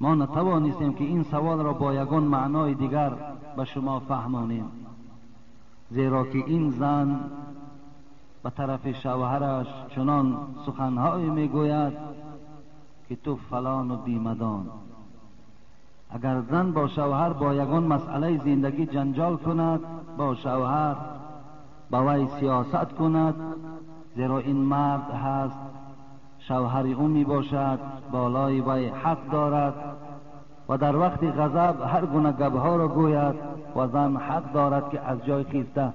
Мо натавонистем ки ин саволро бо ягон маънои дигар ба шумо фаҳмонем, зеро ки ин зан ба тарафи шавҳараш чунон суханҳое мегӯяд ки ту фалону бимадон. Агар зан бо шавҳар бо ягон масъалаи зиндагӣ ҷанҷол кунад, бо шавҳар ба вай сиёсат кунад, зеро ин мард ҳаст, шавҳари ӯ мебошад, болои вай ҳақ дорад ва дар вақти ғазаб ҳар гуна гапҳоро гӯяд ва зан ҳақ дорад ки аз ҷой хиста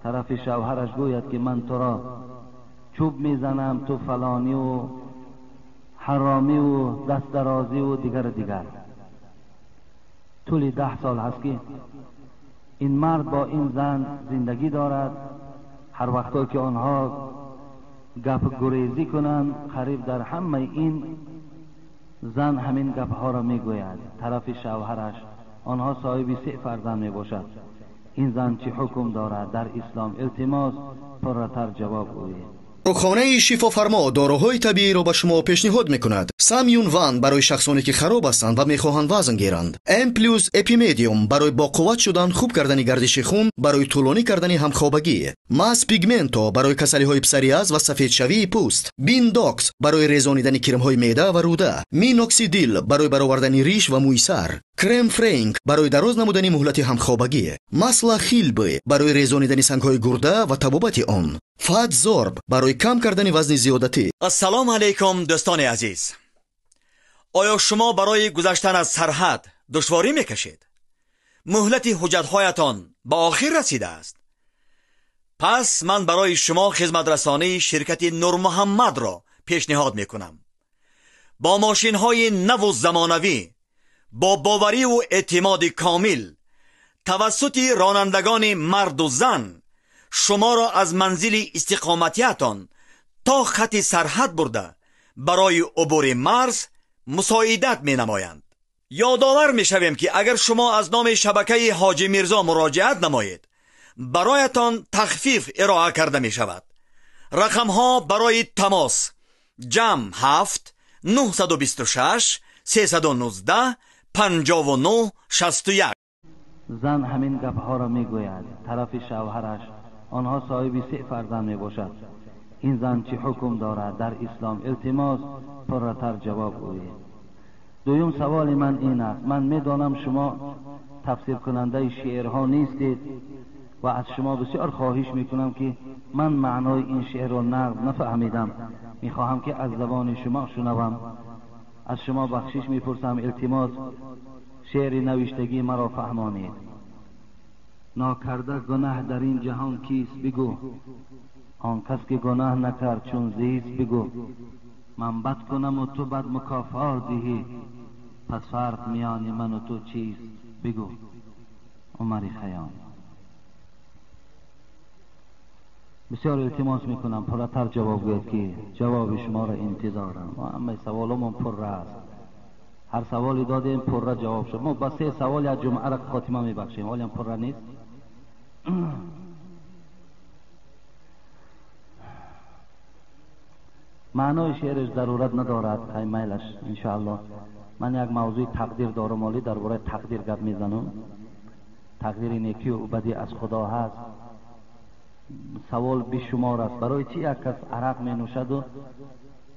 тарафи шавҳараш гӯяд ки ман туро чӯб мезанам, ту фалониву ҳаромиву дастдарозиву дигару дигар. Тӯли 10 сол ҳаст ки ин мард бо ин зан зиндагӣ дорад. Ҳар вақтое ки онҳо гапгурезӣ кунанд, қариб дар ҳамаи ин зан ҳамин гапҳоро мегӯяд тарафи шавҳараш. Онҳо соҳиби 3 фарзанд мебошад. Ин зан чӣ ҳукм дорад дар ислом? Илтимос пурратар ҷавоб гӯед. Рухонаи шифофармо доруҳои табииро ба шумо пешниҳод мекунад. Самюн Ван барои шахсоне ки хароб ҳастанд ва мехоҳанд вазн гиранд. М плюс Эпимедиум барои боқувват шудан, хуб кардани гардиши хун, барои тӯлонӣ кардани ҳамхобагӣ. Мас Пигменто барои касалиҳои псориаз ва сафедшавии пӯст. Биндокс барои резонидани кирмҳои меъда ва рӯда. Миноксидил барои баровардани риш ва мӯи сар. Крем Френк барои дароз намудани муҳлати ҳамхобагӣ. Масла Хилбе барои резонидани сангҳои гурда ва табобати он. Фатзорб барои кам кардани вазни зиёдатӣ. Ассалому алайкум дӯстони азиз. Оё шумо барои гузаштан аз сарҳад душворӣ мекашед? Муҳлати ҳуҷҷатҳоятон ба охир расидааст. Пас ман барои шумо хизматрасонии ширкати Нурмуҳаммадро пешниҳод мекунам. Бо мошинҳои наву замонавӣ, бо бовариву эътимоди комил, тавассути ронандагони марду зан шуморо аз манзили истиқоматиятон то хати сарҳад бурда барои убури марз мусоидат менамоянд. Ёдовар мешавем ки агар шумо аз номи шабакаи Ҳоҷи Мирзо муроҷиат намоед, бароятон тахфиф ироа карда мешавад. Рақамҳо барои тамос: ҷамъ 7 926 319 59 61. Зан ҳамин гапҳоро мегӯяд тарафи шавҳараш. Онҳо соҳиби 3 фарзанд мебошад. Ин зан чӣ ҳукм дорад дар ислом? Илтимос пурратар ҷавоб гӯед. Дуюм саволи ман ин аст. Ман медонам шумо тафсиркунандаи шеърҳо нестед ва аз шумо бисёр хоҳиш мекунам ки ман маънои ин шеърро нағз нафаҳмидам. Мехоҳам ки аз забони шумо шунавам. Аз шумо бахшиш мепурсам. Илтимос шеъри навиштагии маро фаҳмонед. Нокарда гунаҳ дар ин ҷаҳон кист бигӯ, он кас ки гунаҳ накард чун зист бигӯ. Ман бад кунаму ту бад мукофот диҳӣ, пас фарқ миёни ману ту чист бигӯ. Умари Хайём. Бисёр илтимос мекунам пурратар ҷавоб гӯед ки ҷавоби шуморо интизорам. Мо ҳамаи саволомон пурра аст. Ҳар саволе додем пурра ҷавоб шуд. Мо ба 3 савол як ҷумъаро хотима мебахшем. Ҳолиам пурра нест. Маънои шеъраш зарурат надорад, хай майлаш иншоаллоҳ. Ман як мавзӯи тақдир дорам, оли дар бораи тақдир гап мезанам. Тақдири некию бадӣ аз Худо ҳаст. Савол бешумор аст. Барои чӣ як кас арақ менӯшаду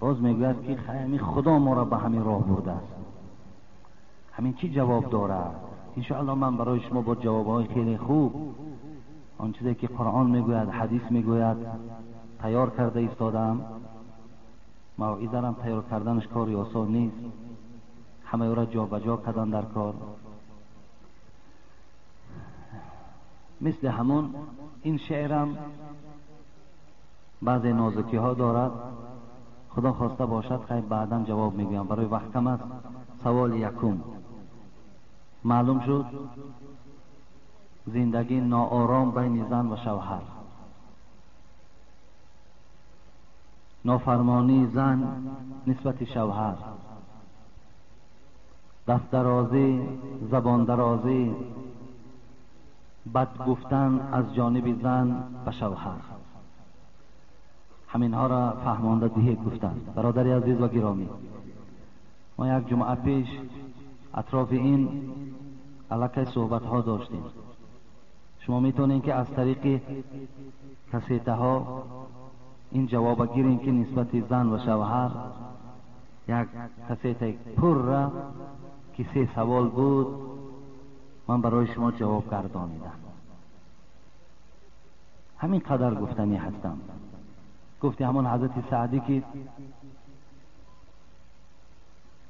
боз мегӯяд ки хай ҳамин Худо моро ба ҳамин роҳ бурдааст? Ҳамин чӣ ҷавоб дорад? Иншоаллоҳ ман барои шумо бо ҷавобҳои хеле хуб, он чизе ки Қуръон мегӯяд, ҳадис мегӯяд, тайёр карда истодаам. Мавъизарам тайёр карданаш кори осон нест. Ҳамаи ӯро ҷобаҷо кардан дар кор. Мисли ҳамон ин шеърам баъзе нозукиҳо дорад. Худо хоста бошад хай баъдан ҷавоб мегӯям. Барои вақт кам аст. Саволи якум. Маълум шуд зиндагӣ ноором байни зан ва шавҳар. Нофармонии зан нисбати шавҳар, дастдарозӣ, забондарозӣ, бад гуфтан аз ҷониби зан ба шавҳар. Ҳаминҳоро фаҳмонда диҳед гуфтанд. Бародари азиз ва гиромӣ, мо як ҷумъа пеш Атрофи ин аллакай суҳбатҳо доштем. Шумо метавонед ки аз тариқи кассетаҳо ин ҷавоба гирем ки нисбати зан ва шавҳар як кассетаи пурра ки се савол буд, ман барои шумо ҷавоб гардонидам. Ҳамин қадар гуфтанӣ ҳастам. Гуфти ҳамон ҳазрати Саъдӣ ки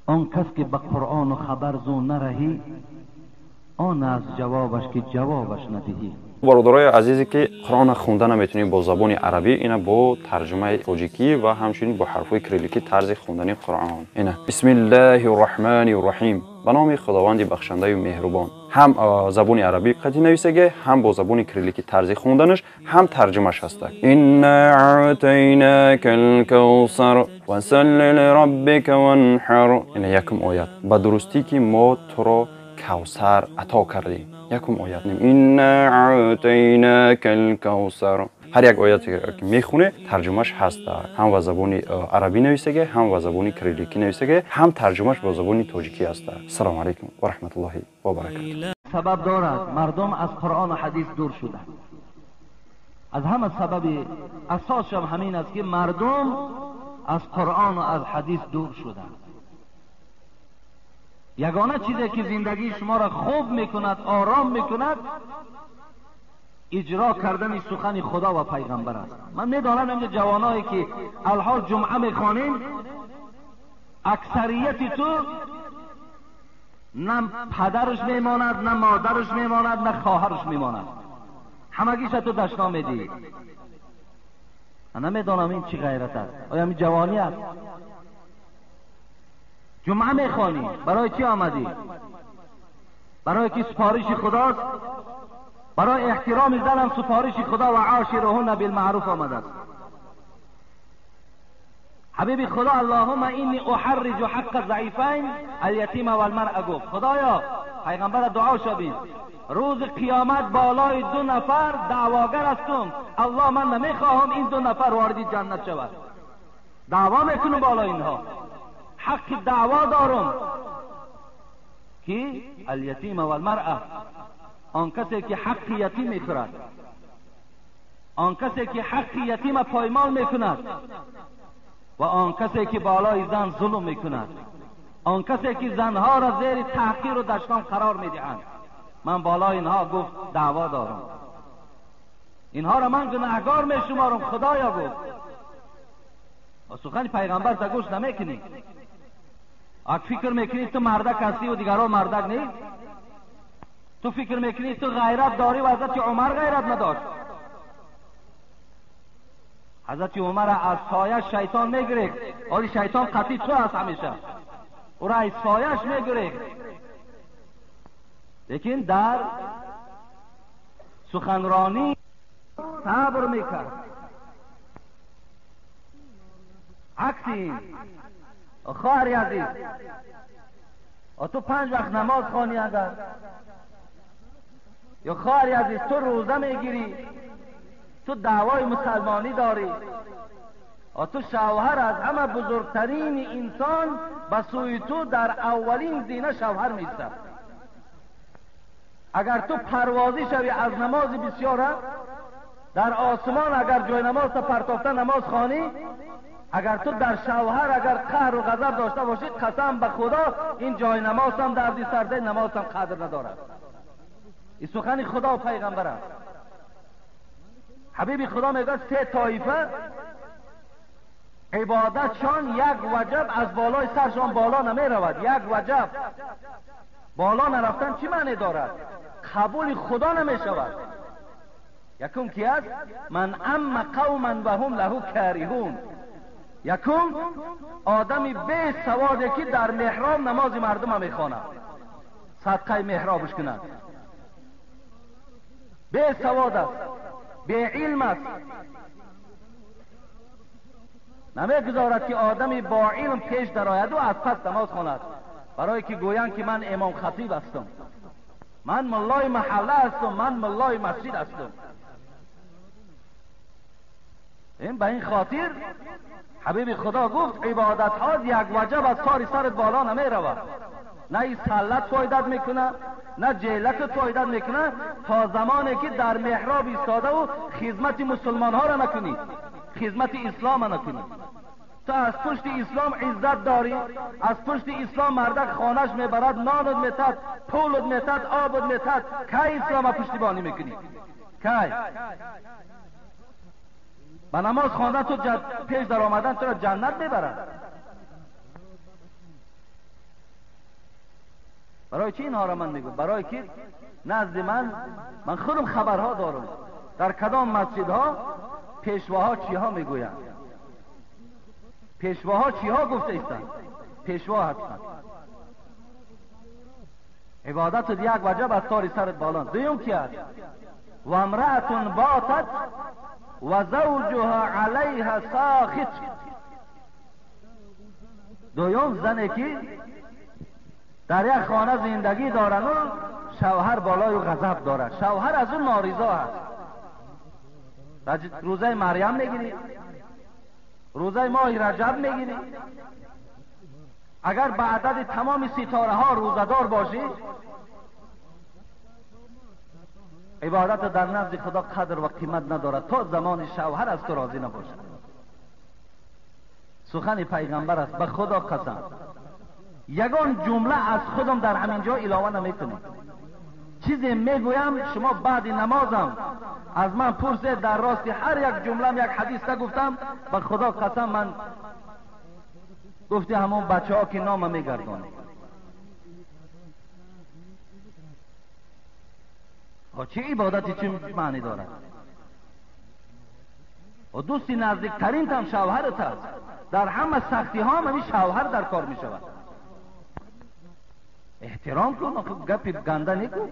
он кас ки ба Қуръону хабар зу нараҳӣ, он аст ҷавобаш ки ҷавобаш надиҳӣ. Бародарои азизе ки Қуръонро хонда наметавонед бо забони арабӣ, ина бо тарҷумаи тоҷикӣ ва ҳамчунин бо ҳарфҳои кирилликӣ тарзи хондани Қуръон. Ина бисмиллаҳи рраҳмани рраҳим, ба номи Худованди бахшандаю меҳрубон. Ҳам забони арабӣ қатъи нависаге, ҳам бо забони кирилликӣ тарзи хонданаш, ҳам тарҷумаш ҳастак. Инна аътайнака алкавсар фасалли лираббика ванҳар. Ина якум оят. Ба дурустӣ ки мо туро кавсар ато кардем. Якум оят. Инна аътайнака алкавсар. Ҳар як ояте ки мехоне, тарҷумаш ҳаст. Ҳам ба забони арабӣ нависаге, ҳам ба забони кирилликӣ нависаге, ҳам тарҷумаш бо забони тоҷикӣ ҳаст. Ассалому алайкум ва раҳматуллоҳи ва баракатуҳ. Сабаб дорад мардум аз Қуръону ҳадис дур шуданд. Аз ҳама сабаби асосшам ҳамин аст ки мардум аз Қуръону аз ҳадис дур шуданд. Ягона чизе ки зиндагии шуморо хуб мекунад, ором мекунад, иҷро кардани сухани Худо ва пайғамбар аст. Ман медонам инҷо ҷавоное ки алҳол ҷумъа мехонем, аксарияти ту на падараш мемонад, на модараш мемонад, на хоҳараш мемонад. Ҳамагиша ту дашном медиҳӣ. Ман намедонам ин чӣ ғайрат аст. Оё ин ҷавонӣ аст? Ҷумъа мехонӣ, барои чӣ омадӣ? Барои ки супориши Худост, барои эҳтироми занам супориши Худо ва ошируҳунна билмаъруф омадааст. Ҳабиби Худо аллоҳумма инни уҳарриҷу ҳаққа заифайн алятима валмаръа гуфт. Худоё, пайғамбара дуо шавед, рӯзи қиёмат болои ду нафар даъвогар ҳастум. Аллоҳ, ман намехоҳам ин ду нафар вориди ҷаннат шавад. Даъво мекунам болои инҳо, ҳаққи даъво дорам ки алятима валмаръа, он касе ки ҳаққи ятим мехӯрад, он касе ки ҳаққи ятима поймол мекунад ва он касе ки болои зан зулм мекунад, он касе ки занҳоро зери таҳқиру дашном қарор медиҳанд. Ман болои инҳо гуфт даъво дорам, инҳоро ман гунаҳгор мешуморам. Худоё гуфт. Ва сухани пайғамбар та гӯш намекунӣ. Ак фикр мекунӣ ту мардак ҳастӣ ва дигарҳо мардак нест? Ту фикр мекунӣ ту ғайрат дорӣ ва ҳазрати Умар ғайрат надошт? Ҳазрати Умар аз сояш шайтон мегирифт. Ҳоли шайтон қатъи ту аст ҳамеша. Ӯро аз сояш мегирифт. Лекин дар суханронӣ сабр мекард. Акси ин, хоҳари азиз, ту 5 вақт намоз хонӣ агар, ё хоҳари азиз ту рӯза мегирӣ, ту даъвои мусалмонӣ дорӣ, ту шавҳар аз ҳама бузургтарин инсон ба сӯи ту дар аввалин зина шавҳар меистад. Агар ту парвозӣ шавӣ аз намози бисёра, дар осмон агар ҷои намозта партофта намоз хонӣ, агар ту дар шавҳар агар қаҳру ғазаб дошта бошӣ, қасам ба Худо ин ҷои намозам дарди сардаи намозам қадр надорад. Ин сухани Худо ва пайғамбар аст. Ҳабиби Худо мегӯяд се тоифа ибодатшон як ваҷаб аз болои саршон боло намеравад. Як ваҷаб боло нарафтан чӣ маъне дорад? Қабули Худо намешавад. Якум ки аст? Ман амма қавман ва ҳум лаҳу кариҳун. Якум одами бесаводе ки дар меҳроб намози мардума мехонад, садқаи меҳробаш кунад. Бесавод аст, беилм аст, намегузорад ки одами бо илм пеш дарояду аз пас намоз хонад, барое ки гӯянд ки ман имом хатиб ҳастам, ман муллои маҳалла ҳастам, ман муллои масҷид ҳастам. Ин ба ин хотир ҳабиби Худо гуфт ибодатҳо як ваҷаб аз сари сарат боло намеравад. نه این سلت فایدت میکنه، نه جیلکت فایدت میکنه، تا زمانی که در محراب ایستاده و خدمت مسلمان ها را نکنی، خدمت اسلام را نکنی. تو از پشت اسلام عزت داری، از پشت اسلام مردک خانهش میبرد، نانت میتد، پولت میتد، آبت میتد. کی اسلام پشتیبانی میکنی؟ کی؟ با نماز خواندن تو پیش در آمدن تو را جنت میبرد. برای چی اینها را من میگم؟ برای که نزد من خودم خبرها دارم در کدام مسجدها پیشواها چیها میگویند، پیشواها چیها گفته ایستند، پیشوا هستند. عبادت یک وجب از تاری سرت بالا. دویم کی است؟ و امرأة باتت و زوجها علیها ساخط. دویم زنی که در یک خانه زندگی دارن و شوهر بالای غضب دارد، شوهر از اون نارضا است. روزه مریم میگیری، روزه ماه رجب میگیری، اگر به عدد تمام ستاره ها روزه‌دار باشی، عبادت در نزد خدا قدر و قیمت ندارد تا زمان شوهر از تو راضی نباشد. سخن پیغمبر است، به خدا قسم یگان جمله از خودم در همین جا علاوه نمیکنم. چیزی میگویم شما بعد نمازم از من پرسید، در راست هر یک جمله یک حدیث نگفتم، به خدا قسم من گفتی همون بچه ها که نام میگردانه. چه عبادتی چه معنی دارد؟ و دوستی نزدیکترین تم شوهرت است، در همه سختی ها هم شوهر در کار می شود. احترام کن، گپی گنده نکن،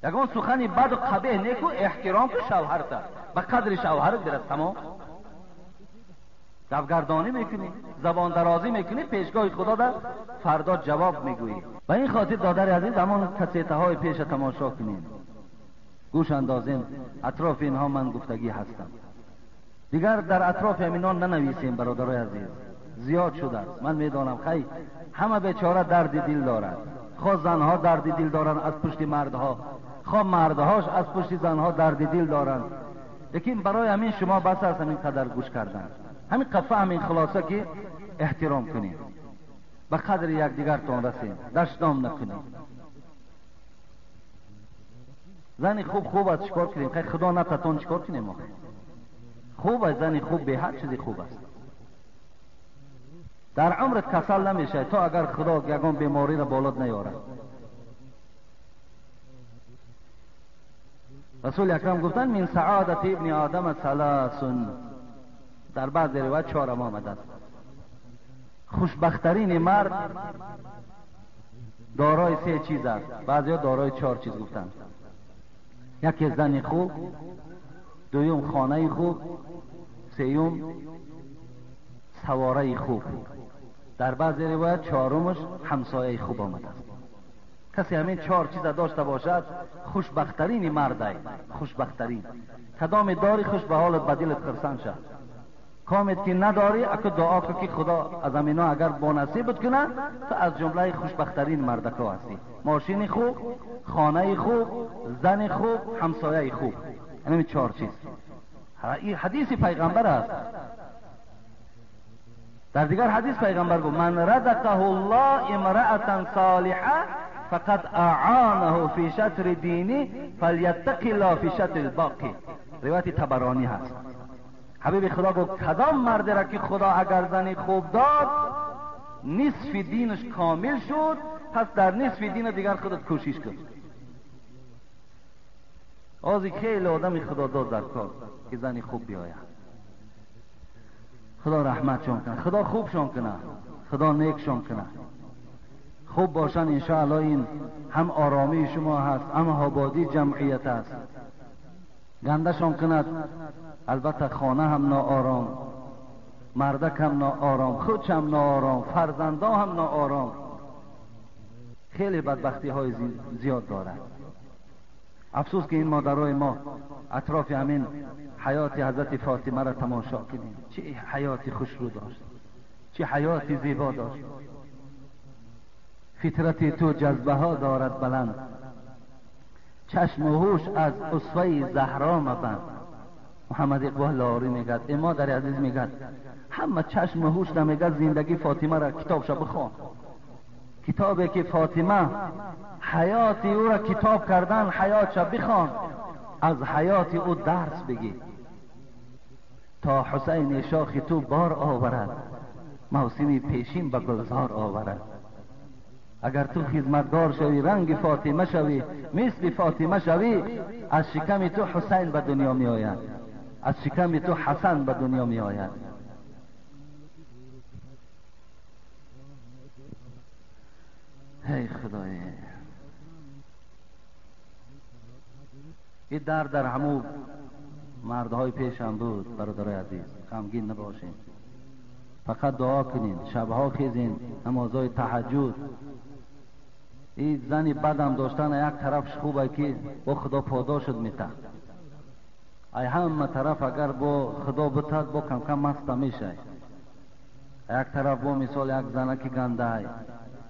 یگان سخنی بد و قبیح نکن، احترام کن شوهرت، به قدر شوهرت برس. تمام گردانی میکنی، زبان درازی میکنی، پیشگاه خدا در فردا جواب میگویی. و این خاطر دادر عزیز همان کسیته های پیش تماشا کنیم، گوش اندازیم، اطراف اینها من گفتگی هستم. دیگر در اطراف همینان ننویسیم برادرای عزیز، زیاد شده است. من میدانم خیلی همه بیچاره درد دل دارند، خواه زنها درد دل دارند از پشت مردها، خواه مردهاش از پشت زنها درد دل دارند. لیکن برای همین شما بس است همین قدر گوش کردن، همین قفه، همین خلاصه که احترام کنیم، به قدر یکدیگرتان رسیم، دشنام نکنیم. زن خوب خوب است، چیکار کنیم؟ خیلی خدا نتتون چیکار کنیم؟ خوب است، زن خوب به هر چیزی خوب است. در عمرت کسل نمیشه تا اگر خدا یگان بیماری را بالات نیارد. رسول اکرم گفتن من سعادت ابن آدم ثلاث، در بعض روایت چهارم آمده است. خوشبخترین مرد دارای سه چیز است، بعضیا دارای چهار چیز گفتند. یکی زن خوب، دوم خانه خوب، سیوم سواره خوب. در بعض روایت چهارمش همسایه خوب آمده است. کسی همین چهار چیز داشته باشد خوشبخترین مرد، خوشبخترین. کدام داری خوش به حالت، به دلت خرسند شد. کامت که نداری اکو دعا کن که خدا از همینا اگر با نصیبت کنه تو از جمله خوشبخترین مردکا هستی. ماشین خوب، خانه خوب، زن خوب، همسایه خوب، همین چهار چیز. این حدیث پیغمبر است. در دیگر حدیث پیغمبر گفت من رزقه الله امرأة صالحة فقد اعانه فی شطر دینی فلیتق الله فی شطر الباقی. روایت طبرانی هست. حبیب خدا گفت کدام مرد را که خدا اگر زنی خوب داد نصف دینش کامل شد، پس در نصف دین دیگر خودت کوشش کن. آزی خیلی آدم خدا داد در کار که زنی خوب بیاید. خدا رحمتشان کنه، خدا خوبشان کنه، خدا نیکشان کنه. خوب باشن انشاءالله. این هم آرامی شما هست، هم آبادی جمعیت است. گندشان کند البته خانه هم ناآرام، مردک هم ناآرام، خودش هم ناآرام، فرزندا هم ناآرام. خیلی بدبختی های زیاد دارد. افسوس که این مادرای ما اطراف همین حیات حضرت فاطمه را تماشا کنیم. چه حیاتی خوشرو داشت، چه حیاتی زیبا داشت. Фитрати ту ҷазбаҳо дорад баланд, чашму ҳуш аз усваи Заҳро мабанд. Муҳаммад Иқбол Лоҳурӣ мегӯяд, э модари азиз мегӯяд, ҳама чашму ҳуш намегӯяд, зиндагии Фотимаро китобша бихон. Китобе ки Фотима ҳаёти ӯро китоб кардан, ҳаётша бихон, аз ҳаёти ӯ дарс бигир. То Ҳусайни шохи ту бор оварад, мавсими пешин ба гулзор оварад. Агар ту хизматгор шавӣ, ранги Фотима шавӣ, мисли Фотима шавӣ, аз шиками ту Ҳусайн ба дунё меояд, аз шиками ту Ҳасан ба дунё меояд. Эй Худоё, ин дард дар ҳамун мардҳои пешам буд. Бародарои азиз, ғамгин набошем, фақат дуо кунем, шабҳо хезем, намозҳои таҳаҷҷуд. Ин зани бадам доштан як тарафш хубе ки бо Худо подошат метад, ай ҳама тараф агар бо Худо битад, бо камкам маста мешай. Як тараф бо мисол як занаки гандаҳай,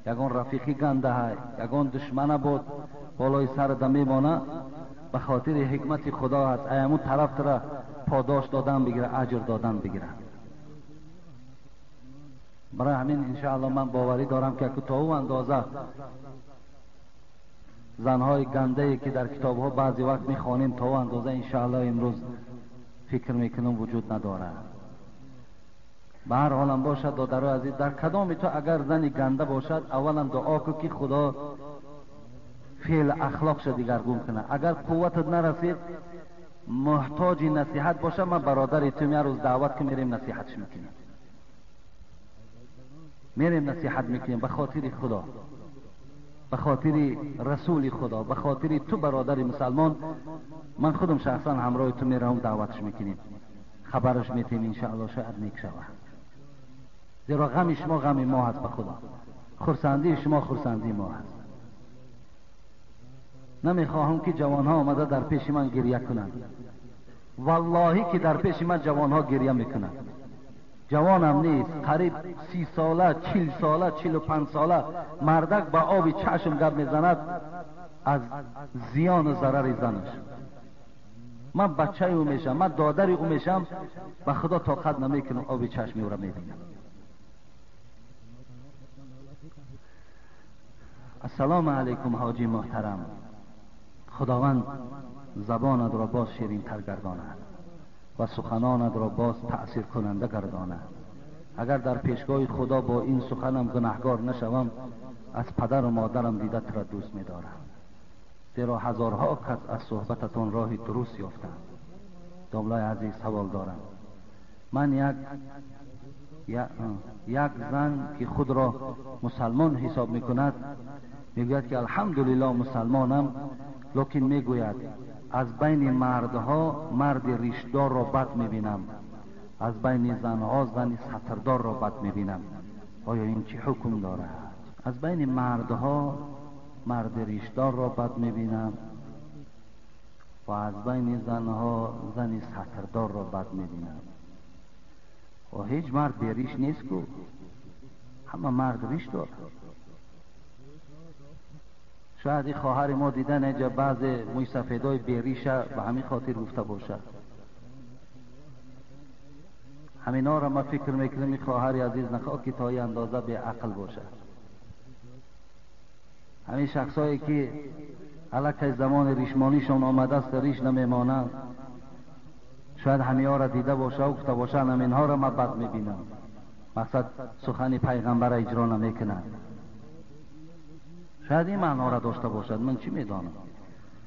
ягон рафиқи гандаҳай, ягон душмана буд болои сарда мемона, ба хотири ҳикмати Худо аст, ай ҳамун тараф тура подош додан бигира, аҷр додан бигира. Барои ҳамин иншаалло ман боварӣ дорам ки то ӯ андоза занҳои гандае ки дар китобҳо баъзе вақт мехонем, то ӯ андоза иншаалло имрӯз фикр мекунам вуҷуд надорад. Ба ҳар ҳолам бошад, додарои азиз, дар кадоми ту агар зани ганда бошад, аввалан дуо кун ки Худо феъл ахлоқша дигаргун кунад. Агар қувватат нарасид, муҳтоҷи насиҳат бошад, ман бародари ту як рӯз даъват ки мерем насиҳатш мекунем, мерем насиҳат мекунем ба хотири Худо, ба хотири расули Худо, ба хотири ту бародари мусалмон. Ман худам шахсан ҳамроҳи ту меравам, даъватш мекунем, хабараш метем, иншаалло шояд нек шавад. Зеро ғами шумо ғами мо ҳаст ба Худо, хурсандии шумо хурсандии мо ҳаст. Намехоҳам ки ҷавонҳо омада дар пеши ман гиря кунанд. Валлоҳӣ ки дар пеши ман ҷавонҳо гиря мекунанд. Ҷавонам нест, қариб 30 сола, 40 сола, 45 сола мардак ба оби чашм гап мезанад аз зиёну зарари занаш. Ман бачаи ӯ мешам, ман додари ӯ мешам, ба Худо тоқат намекунам, оби чашми ӯро мебинам. Ассалому алайкум ҳоҷи муҳтарам. Худованд забонат ро боз ширинтар гардонад ва суханонат ро боз таъсиркунанда гардонад. Агар дар пешгоҳи Худо бо ин суханам гунаҳгор нашавам, аз падару модарам дида туро дӯст медорам, зеро ҳазорҳо кас аз суҳбататон роҳи дуруст ёфтанд. Домлаи азиз, савол дорам. Ман як зан ки худро мусалмон ҳисоб мекунад, мегӯяд ки алҳамдулиллоҳ мусалмонам, лекин мегӯяд аз байни мардҳо марди ришдорро бад мебинам, аз байни занҳо зани сатрдорро бад мебинам. Оё ин чӣ ҳукм дорад? Аз байни мардҳо марди ришдорро бад мебинам ва аз байни занҳо зани сатрдорро бад мебинам. О, ҳеҷ мард бериш нест ку, ҳама мард риш дорад. Шояд ин хоҳари мо дидан инҷа баъзе мӯйсафедҳои бериша ба ҳамин хотир гуфта бошад. Ҳаминҳоро ман фикр мекунам ин хоҳари азиз нахоҳ ки то ин андоза беақл бошад. Ҳамин шахсҳое ки аллакай замони ришмонишон омадааст, риш намемонанд, шояд ҳаминҳоро дида боша ва гуфта бошанд ҳаминҳоро ман бад мебинам, мақсад сухани пайғамбарро иҷро намекунанд. Шояд ин маъноро дошта бошад, ман чӣ медонам?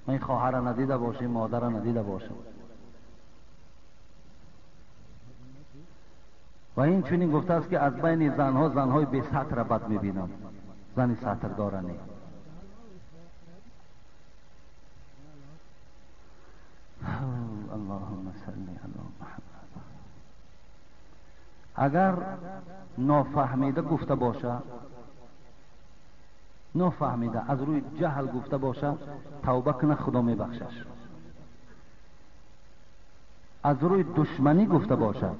Ман ин хоҳарро надида бошам, модарро надида бошам. Ва ин чунин гуфтааст ки аз байни занҳо занҳои бесатрро бад мебинам, зани сатрдора не. Аллоҳумма салли ало Муҳаммад. Агар нофаҳмида гуфта бошад, нофаҳмида аз рӯи ҷаҳл гуфта бошад, тавба кунад, Худо мебахшаш. Аз рӯи душманӣ гуфта бошад,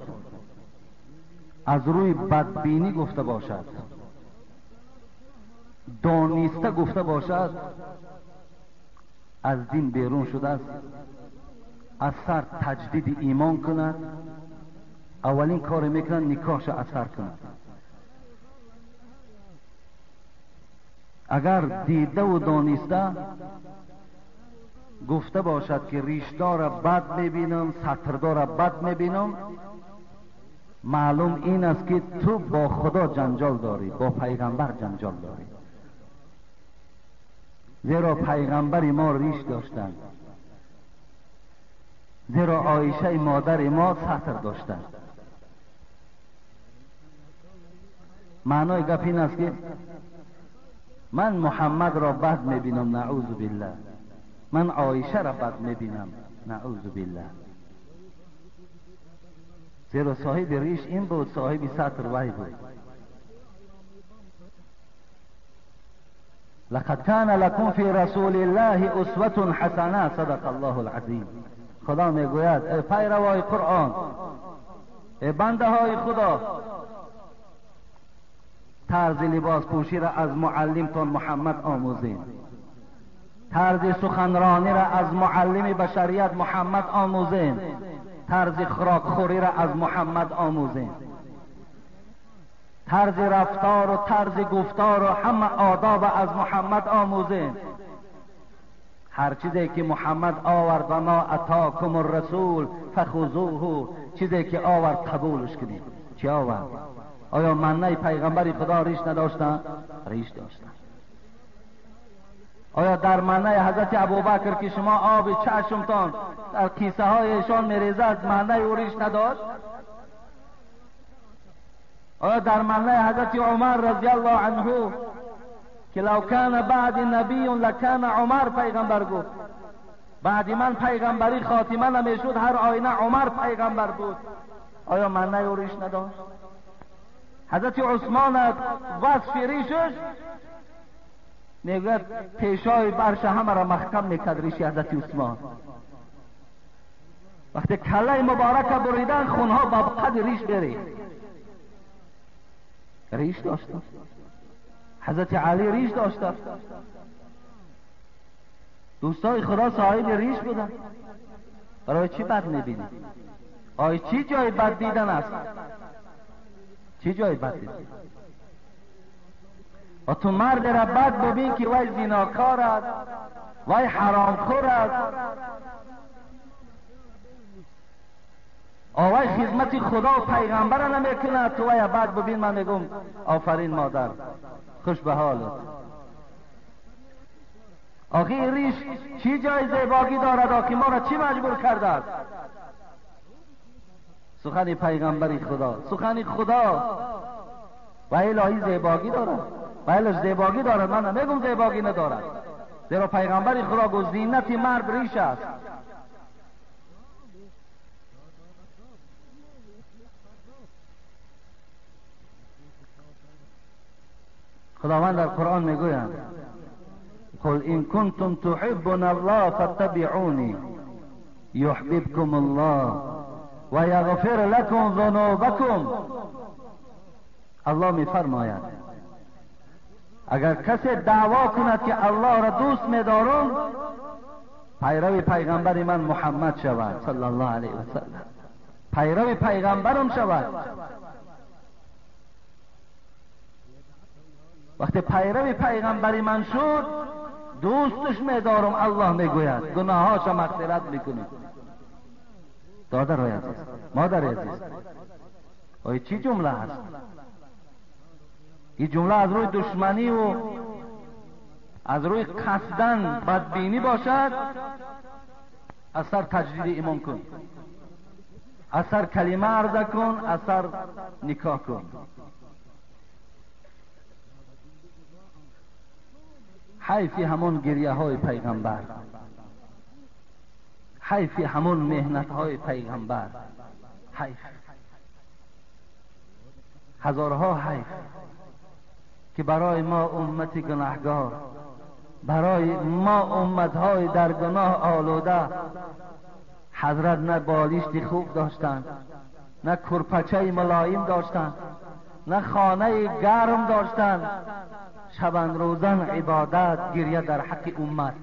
аз рӯи бадбинӣ гуфта бошад, دانسته گفته باشد از دین بیرون شده است. از سر تجدید ایمان کند، اولین کار میکنند نکاحش از سر کند. اگر دیده و دانسته گفته باشد که ریشدار بد میبینم، ستردار بد میبینم، معلوم این است که تو با خدا جنجال داری، با پیغمبر جنجال داری. زیرا پیغمبر ما ریش داشتند، زیرا عایشه مادر ما ستر داشتند. معنای گپ این است که من محمد را بد میبینم، نعوذ بالله، من عایشه را بد میبینم، نعوذ بالله. زیرا صاحب ریش این بود، صاحب ستر وی بود. لقد كان لكم في رسول الله اسوة حسنه، صدق الله العظیم. خدا میگوید ای پیروای قرآن، ای بنده های خدا، طرز لباس پوشی را از معلمتان محمد آموزین، طرز سخنرانی را از معلم بشریت محمد آموزین، طرز خوراک خوری را از محمد آموزین، طرز رفتار و طرز گفتار و همه آداب از محمد آموزین. هر چیزی که محمد آورد و ما اتاکم الرسول فخذوه، چیزی که آورد قبولش کنید. چی آورد؟ آیا منه پیغمبر خدا ریش نداشتن؟ ریش داشتن. آیا در منه حضرت ابوبکر که شما آب چشمتان در کیسه هایشان میریزد منه او ریش نداشت؟ آیا در منه حضرت عمر رضی الله عنه که لو کان بعد نبی لکان عمر، پیغمبر گفت بعد من پیغمبری خاتمه نمیشد، هر آینه عمر پیغمبر بود، آیا منه او ریش نداشت؟ حضرت عثمان وصف ریشش میگوید پیشای برش همه را محکم میکرد ریش حضرت عثمان. وقتی کله مبارک بریدن خونها با قد ریش بریخت. ریش داشت حضرت علی، ریش داشت. دوستای خدا صاحب ریش بودن. برای چی بد میبینی؟ آیا چی جای بد دیدن است؟ چی جای بد دیدن؟ و تو مرد را بد ببین که وی زیناکار است، وی حرامخور است، آوای خدمت خدا و پیغمبر را نمیکند، تو وی بد ببین. من میگم آفرین مادر، خوش به حالت. آخه این ریش چی جای زیباگی دارد؟ آخه ما را چی مجبور کرده است؟ سخن پیغمبر خدا، سخن خدا و الهی زیباگی دارد، و الهش زیباگی دارد. من نمیگم زیباگی ندارد، زیرا پیغمبر خدا گفت زینت مرد ریش است. خداوند در قرآن میگوید قل ان کنتم تحبون الله فاتبعونی یحببکم الله و یغفر لکم ذنوبکم. الله میفرماید اگر کسی دعوا کند که الله را دوست میدارم، پیرو پیغمبر من محمد شود صلی الله علیه و سلم، پیرو پیغمبرم شود. وقتی پیرو پیغمبر من شد دوستش میدارم، الله میگوید گناهاش مغفرت میکنیم. دادرهای عزیز، مادر عزیز، آیا چی جمله هست؟ این جمله از روی دشمنی و از روی قصدن بدبینی باشد، از سر تجدید ایمان کن، از سر کلمه عرضه کن، از سر نکاح کن. حیفی همون گریه های پیغمبر، حیفی همون مهنت های پیغمبر، حیف، هزارها حیف که برای ما امت گناهگار، برای ما امتهای در گناه آلوده، حضرت نه بالشت خوب داشتند، نه کرپچه ملایم داشتند، نه خانه گرم داشتند. شبان روزن عبادت، گریه در حق امت.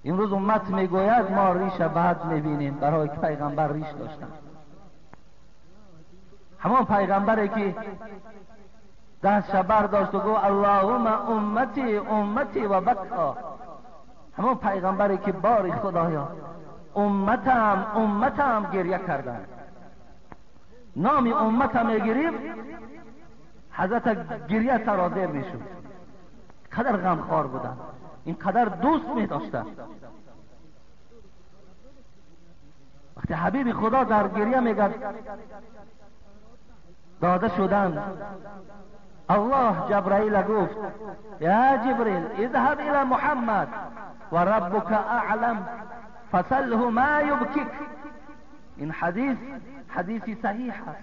امروز امت میگوید ما ریش بد میبینیم، برای که پیغمبر ریش داشتن. همان پیغمبری که دستش برداشت و گفت اللهم امتی امتی و بکا، همان پیغمبری که باری خدایا امتم امتم گریه کردن، نام امتم میگرفت، حضرت گریه سرازیر میشد. قدر غمخوار بودن، اینقدر دوست می داشتن. وقتی حبیب خدا در گریه میگرد داده شدن، الله جبرائیل گفت یا جبریل اذهب الى محمد و ربک اعلم فسله ما یبکیک. این حدیث حدیثی صحیح است.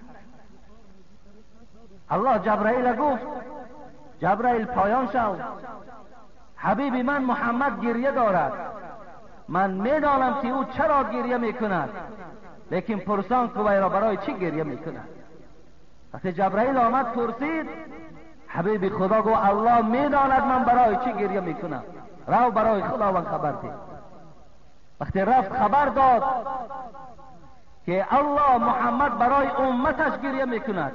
الله جبرائیل گفت جبرائیل پایان شو، حبیب من محمد گریه دارد، من میدانم که او چرا گریه میکند، لیکن پرسان که وی را برای چی گریه میکند. وقتی جبرائیل آمد پرسید، حبیب خدا گفت الله میداند من برای چی گریه میکنم، رو برای خداوند خبر ده. وقتی رفت خبر داد که الله محمد برای امتش گریه میکند،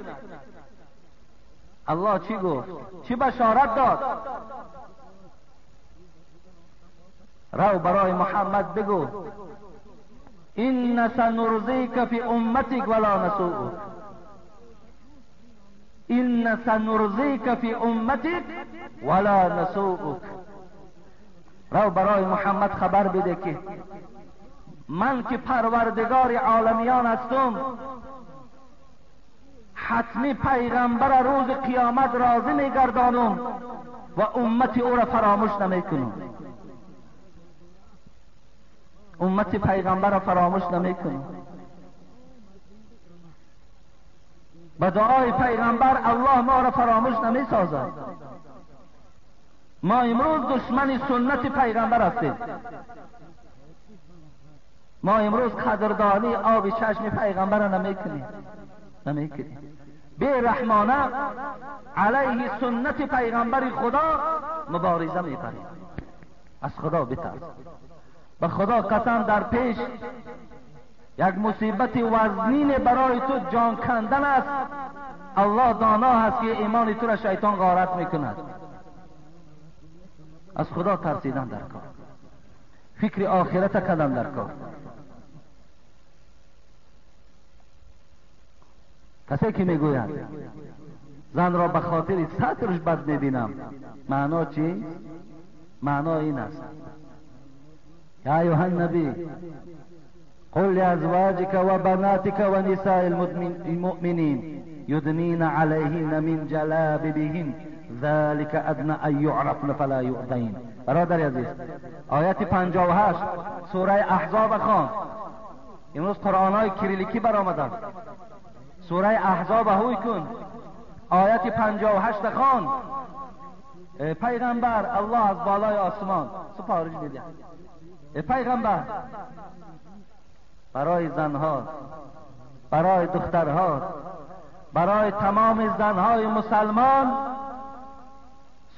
الله چی گفت؟ چی بشارت داد؟ رو برای محمد بگو این سنرضیک فی امتک ولا نسوءک، این سنرضیک فی امتک ولا نسوءک. رو برای محمد خبر بده که من که پروردگار عالمیان هستم، حتمی پیغمبر روز قیامت راضی میگردانم و امت او را فراموش نمیکنم. امت پیغمبر را فراموش نمیکنم. به دعای پیغمبر الله ما را فراموش نمیسازد. ما امروز دشمن سنت پیغمبر هستیم. ما امروز قدردانی آب چشم پیغمبر را نمیکنیم. بی رحمانه علیه سنت پیغمبر خدا مبارزه میبریم. از خدا بترس. به خدا قسم در پیش یک مصیبت وزنین برای تو جان کندن است. الله دانا هست که ایمان تو را شیطان غارت میکند. از خدا ترسیدن در کار، فکر آخرت کردن در کار. کسی که میگوید زن را به خاطر سطرش بد میبینم، معنا چی؟ معنا این است: یا ایها النبی قل لأزواجك وبناتك ونساء المؤمنين يدنين عليهن من جلابيبهن ذلك أدنى أن يعرفن فلا يؤذين. برادر عزیز، آیت 58 سوره احزاب خوان. امروز قرآن های کریلیکی برآمدند. سوره احزاب هوی کن، آیت 58 خوان. پیغمبر الله از بالای آسمان سپارش میده، پیغمبر برای زنها، برای دخترها، برای تمام زنهای مسلمان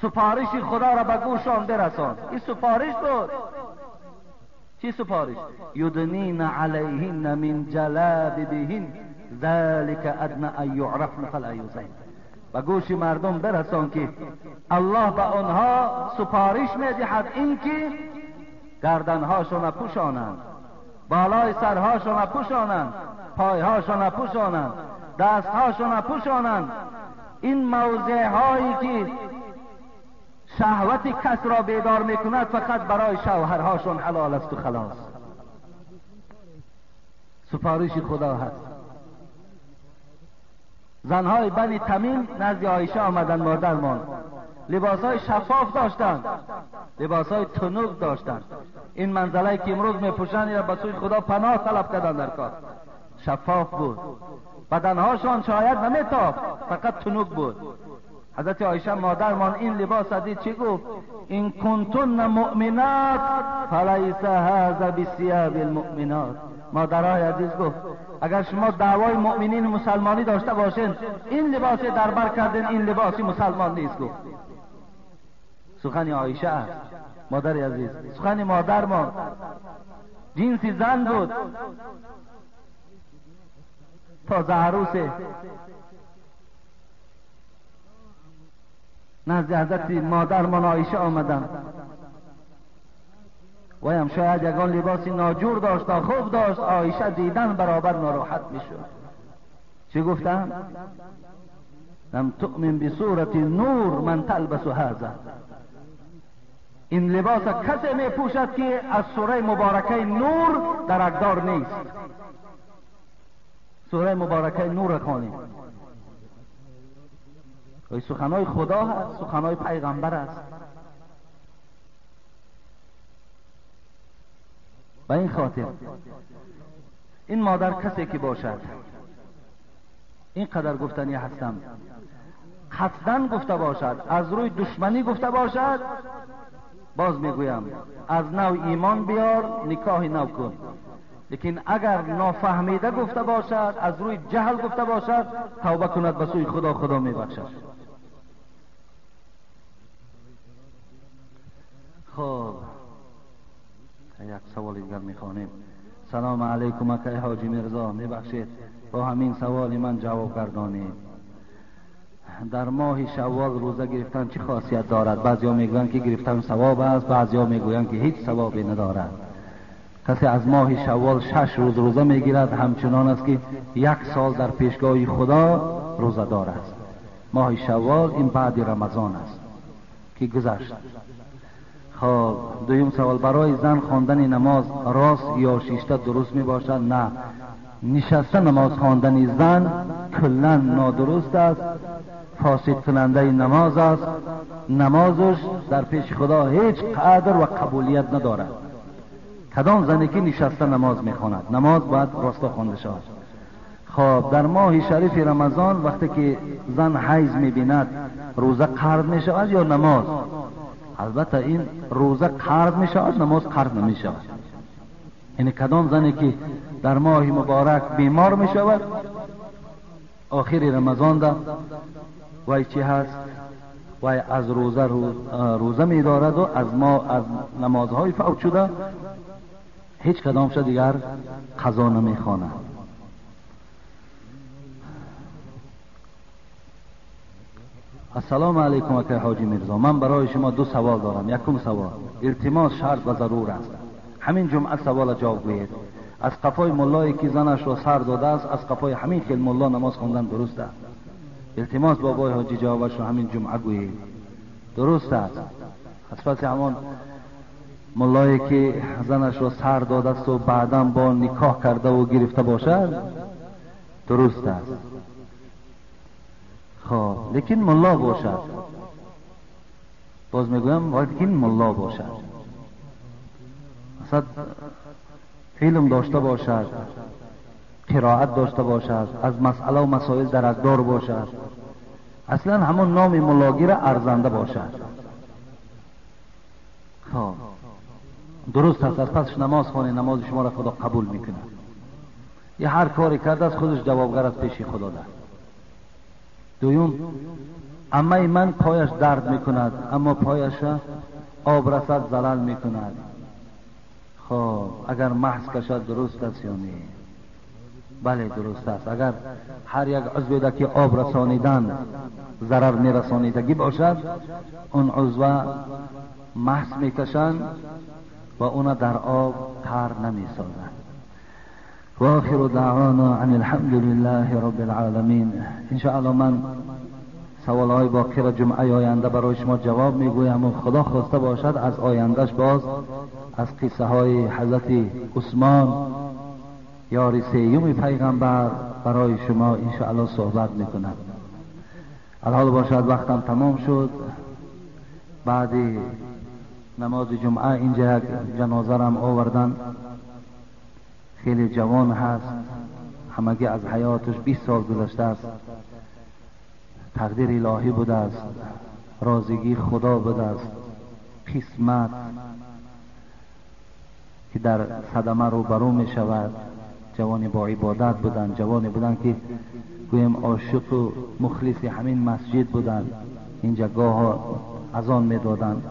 سپارش خدا را به گوشان برسان. این سپارش بود. چی سپارش؟ یدنین علیهن من جلابیبهن ذلک ادنی ان یعرفن فلا یؤذین. به گوش مردم برسان که الله به آنها سپارش میدهد اینکه گردنهاشان پوشانند، بالای سرهاشان پوشانند، پایهاشان پوشانند، دستهاشان پوشانند. این موضع هایی که شهوت کس را بیدار میکند فقط برای شوهرهاشون حلال است و خلاص. سپارش خدا هست. زنهای بنی تمیم نزد عایشه آمدند، مادرمان. لباسهای شفاف داشتند، لباسهای تنک داشتند. این منزله که امروز میپوشند را به سوی خدا پناه طلب کردن در کار. شفاف بود، بدنهاشان شاید نمیتافت، فقط تنک بود. حضرت عایشه مادرمان این لباس دید چی گفت؟ این کنتن مؤمنات فلیس هذا بثياب المؤمنات. مادرای عزیز گفت اگر شما دعوای مؤمنین مسلمانی داشته باشین، این لباس در بر کردن این لباسی مسلمان نیست. گفت سخن عایشه است مادر عزیز، سخن مادر ما جنسی زن بود، تازه عروسه نزد حضرت مادر من عایشه آمدن. ویم شاید یگان لباسی ناجور داشت، خوب داشت. عایشه دیدن برابر ناراحت میشد. چی گفتن؟ لم تؤمن بسورة النور من تلبس هذا. این لباس کسی می پوشد که از سوره مبارکه نور درکدار نیست. سوره مبارکه نور خوانیم. سخنهای خدا هست، سخنهای پیغمبر است. به این خاطر این مادر کسی که باشد، اینقدر گفتنی هستم، قصداً گفته باشد، از روی دشمنی گفته باشد، باز میگویم از نو ایمان بیار، نکاح نو کن. لیکن اگر نافهمیده گفته باشد، از روی جهل گفته باشد، توبه کند به سوی خدا، خدا میبخشد. خب یک سوال دیگر میخوانیم. سلام علیکم اکای حاجی میرزا، میبخشید با همین سوال من جواب گردانید. در ماه شوال روزه گرفتن چه خاصیت دارد؟ بعضیا میگویند که گرفتن ثواب است، بعضیا میگویند که هیچ ثوابی ندارد. کسی از ماه شوال 6 روز روزه میگیرد، همچنان است که 1 سال در پیشگاه خدا روزه دار است. ماه شوال این بعد رمضان است که گذشت. خب دویم سوال، برای زن خواندن نماز راست یا شیشته درست می باشد؟ نه، نشسته نماز خواندن زن کلا نادرست است، فاسد کننده نماز است. نمازش در پیش خدا هیچ قدر و قبولیت ندارد. کدام زنی که نشسته نماز میخواند، نماز باید راستا خوانده شود. خب در ماه شریف رمضان وقتی که زن حیض میبیند روزه قرض میشود یا نماز؟ البته این روزه قرض میشود، نماز قرض نمیشود. یعنی کدام زنی که در ماه مبارک بیمار میشود آخر رمضان ده وای چی هست؟ وای از روزه روزه میدارد و از ما از نمازهای فوت شده هیچ کدامش دیگر قضا نمیخواند. السلام علیکم اکای حاجی میرزا، من برای شما 2 سوال دارم. یکم سوال، التماس شرط و ضرور است. همین جمعه سوال جواب گویید. از قفای ملایی که زنش را سر داده است، از قفای همین خیل ملا نماز خواندن درست است؟ التماس بابای حاجی جوابش را همین جمعه گویید. درست است. از پس همان ملایی که زنش را سر داده است و بعدا با نکاح کرده و گرفته باشد درست است. خب لیکن ملا باشد، باز میگویم لیکن ملا باشد، مثلا علم داشته باشد، قرائت داشته باشد، از مسئله و مسائل درکدار باشد، اصلا همون نام ملاگی را ارزنده باشد. خب درست است. از پسش نماز خوانید، نماز شما را خدا قبول میکنه. یه هر کاری کرده از خودش جوابگر از پیش خدا ده. دویم، عمه من پایش درد میکند اما پایش آب رسد زلل میکند. خب اگر محض کشد درست است یا نه؟ بله درست است. اگر هر یک عضو ده که آب رسانیدن ضرر میرسانیدگی باشد، اون عضو محض میکشند و اون در آب تر نمیسازند. و آخر دعوانا ان الحمد لله رب العالمین. انشاءالله من سوالهای باقی را جمعه آینده برای شما جواب میگویم و خدا خواسته باشد از آیندهش باز از قصه های حضرت عثمان یار سیوم پیغمبر برای شما انشاءالله صحبت میکنم. الحال باشد وقتم تمام شد. بعد نماز جمعه اینجا یک جنازه رم آوردن، خیلی جوان هست، همگی از حیاتش 20 سال گذشته است. تقدیر الهی بوده است، رازگی خدا بوده است، قسمت که در صدمه رو برو می شود. Ҷавоне бо ибодат буданд, ҷавоне буданд ки гӯем ошиқу мухлиси ҳамин масҷид буданд. Инҷа гоҳо азон медоданд,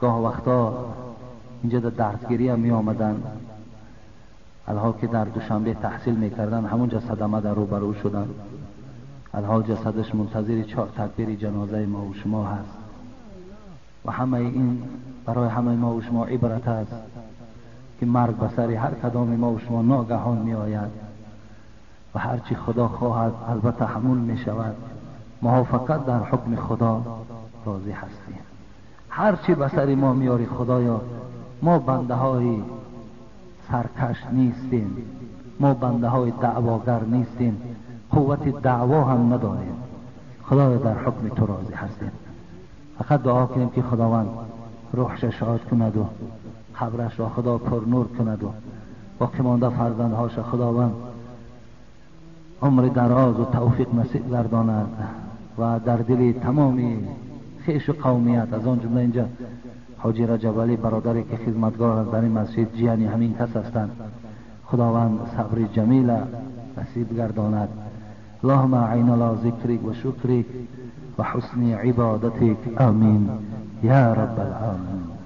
гоҳ вақто инҷа дар дарсгирӣ меомаданд. Алҳол ки дар Душанбе таҳсил мекарданд, ҳамунҷа садама дар рӯбарӯ шуданд. Алҳол ҷасадаш мунтазири 4 такбири ҷанозаи мо ва шумо ҳаст ва ҳамаи ин барои ҳамаи мо ва шумо ибрат аст ки марг ба сари ҳар кадоми мо ва шумо ногаҳон меояд ва ҳарчи худо хоҳад албатта ҳамун мешавад. Моҳо фақат дар ҳукми худо розӣ ҳастем. Ҳарчи ба сари мо меёри худоё, мо бандаҳои саркаш нестем, мо бандаҳои даъвогар нестем, қуввати даъво ҳам надорем. Худоё дар ҳукми ту розӣ ҳастем. Фақат дуо кунем ки худованд рӯҳша шод кунаду қабрашро худо пурнур кунаду боқимонда фарзандҳоша худованд умри дарозу тавфиқ насиб гардонад ва дар дили тамоми хешу қавмият, аз он ҷумла инҷа ҳоҷи Раҷабалӣ бародаре ки хизматгор аст дар ин масҷид, ҷияни ҳамин кас ҳастанд, худованд сабри ҷамила насиб гардонад. اللهم أعنا على ذكرك وشكرك وحسن عبادتك، آمين يا رب العالمين.